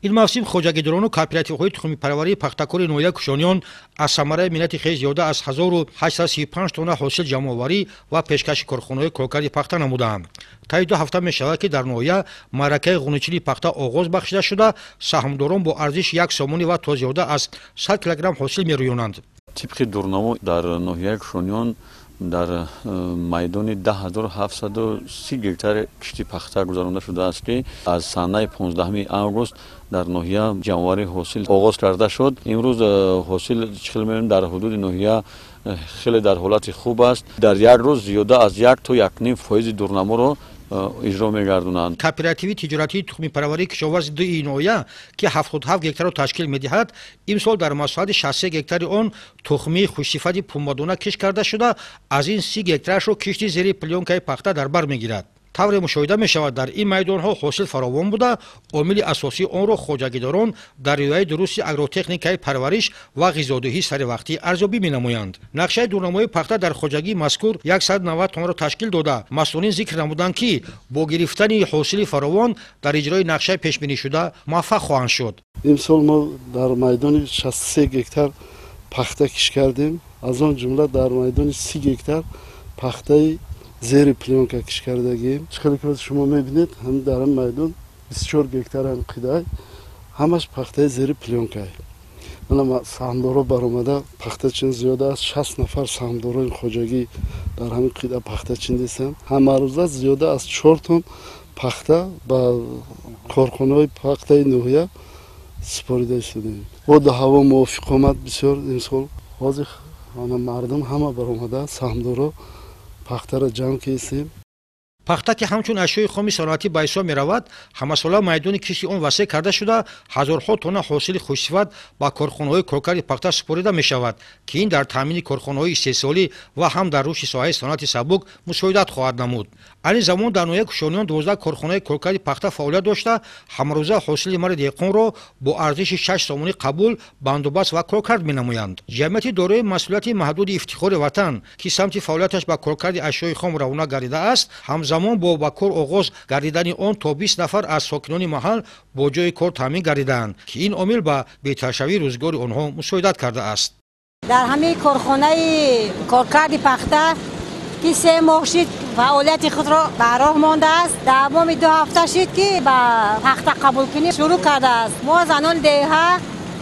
Ин мавсим хоҷагидорону кооперативҳои тухмипарварии пахтакори ноҳияи Кушониён аз самараи меҳнати хеш зиёда аз 1835 тонна ҳосил ҷамъоварӣ ва пешкаши корхонаҳои коркарди пахта намудаанд. Таи 2 ҳафта мешавад, ки дар ноҳия маъракаи ғуничини пахта оғоз бахшида шуда, саҳмдорон бо арзиши 1 сомонӣ ва то зиёда аз 100 килограмм ҳосил мерӯёнанд. Тибқи дурнамо дар ноҳияи Кушониён дар майдони 10730 гектар кишти пахта гузаронда шудааст, ки аз санаи 15 август дар ноҳия ҷамъоварии ҳосил оғоз карда шуд. Имрӯз ҳосил чӣ мебинем дар ҳудуди ноҳия хеле дар ҳолати хуб аст. Дар як рӯз зиёда аз 1 то 1,5% дурнаморо иҷро мегардонанд. Кооперативи тиҷоратии тухмипарварии кишоварзи дуи ноҳия, ки 77 гектарро ташкил медиҳад, имсол дар масоҳати 63 гектари он тухмии хушсифати пумбадона кишт карда шуда, аз ин 30 гектарашро кишти зери плёнкаи пахта дар бар мегирад. Тавре мушоҳида мешавад, дар ин майдонҳо ҳосил фаровон буда, омили асосии онро хоҷагидорон дар риояи дурусти агротехникаи парвариш ва ғизодиҳии саривақтӣ арзёбӣ менамоянд. Нақшаи дурнамои пахта дар хоҷагии мазкур 190 тоннаро ташкил дода, масъулин зикр намуданд, ки бо гирифтани ҳосили фаровон дар иҷрои нақшаи пешбинишуда муваффақ хоҳанд шуд. Имсол мо дар майдони 63 гектар пахта кишт кардем, аз он ҷумла дар майдони 30 гектар пахтаи зери плёнка кишт кардагием. Чӣ хеле ки шумо мебинед, ҳам дар ин майдон 24 гектар ҳам қидай, ҳамаш пахтаи зери плёнкае. Мана саҳмдоро баромада пахтачин зиёда аз 60 нафар саҳмдорои хоҷагӣ дар ҳамин қида пахтачин дестанд. Ҳамарӯза зиёда аз 4 тонн пахта ба корхонаҳои пахтаи ноҳия супорида истодаем. Боду ҳаво мувофиқ омад бисёр имсол. Ҳозир мардум ҳама баромада саҳмдоро пахтаро ҷамъ кистем. Пахта, ки ҳамчун ашёи хоми саноатӣ ба ҳисоб меравад, ҳамасола майдони кишти он васеъ карда шуда, ҳазорҳо тонна ҳосили хушсифат ба корхонаҳои коркарди пахта супорида мешавад, ки ин дар таъмини корхонаҳои истеҳсолӣ ва ҳам дар рушди соҳаи саноати сабук мусоидат хоҳад намуд. Айни замон дар ноҳияи Кушониён 12 корхонаи коркарди пахта фаъолият дошта, ҳамарӯза ҳосили мари деҳқонро бо арзиши 6 сомонӣ қабул, бандубаст ва коркард менамоянд. Ҷамъияти дорои масъулияти маҳдуди Ифтихори Ватан, ки самти фаъолияташ ба коркарди ашёи хом равона гардидааст, ҳамзамон бо ба кор оғоз гардидани он то 20 нафар аз сокинони маҳал бо ҷои кор таъмин гардидаанд, ки ин омил ба беҳтаршавии рӯзгори онҳо мусоидат кардааст. Дар ҳамаи корхонаи коркарди пахта, ки 3 моҳ шид фаъолияти худро ба роҳ мондааст, давоми 2 ҳафта шид, ки ба пахта қабулкунӣ шурӯъ кардааст. Мо занон деҳа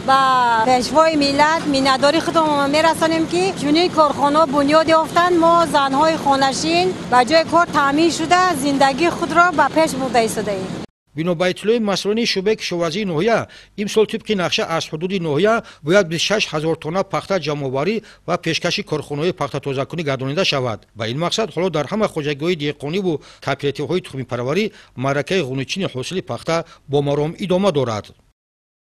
ба пешвои миллат миннатдории худро мерасонем, ки чунин корхонаҳо бунёд ёфтанд. Мо занҳои хонашин ба ҷои кор таъмин шуда, зиндагии худро ба пеш бурда истодаем. Бино ба иттилои масъулони шӯъбаи кишоварзии ноҳия, имсол тибқи нақша аз ҳудуди ноҳия бояд 26 ҳазор тонна пахта ҷамъоварӣ ва пешкаши корхонаҳои пахтатозакунӣ гардонида шавад. Ба ин мақсад ҳоло дар ҳама хоҷагиҳои деҳқониву кооперативҳои тухмипарварӣ маъракаи ғуничини ҳосили пахта бо маром идома дорад.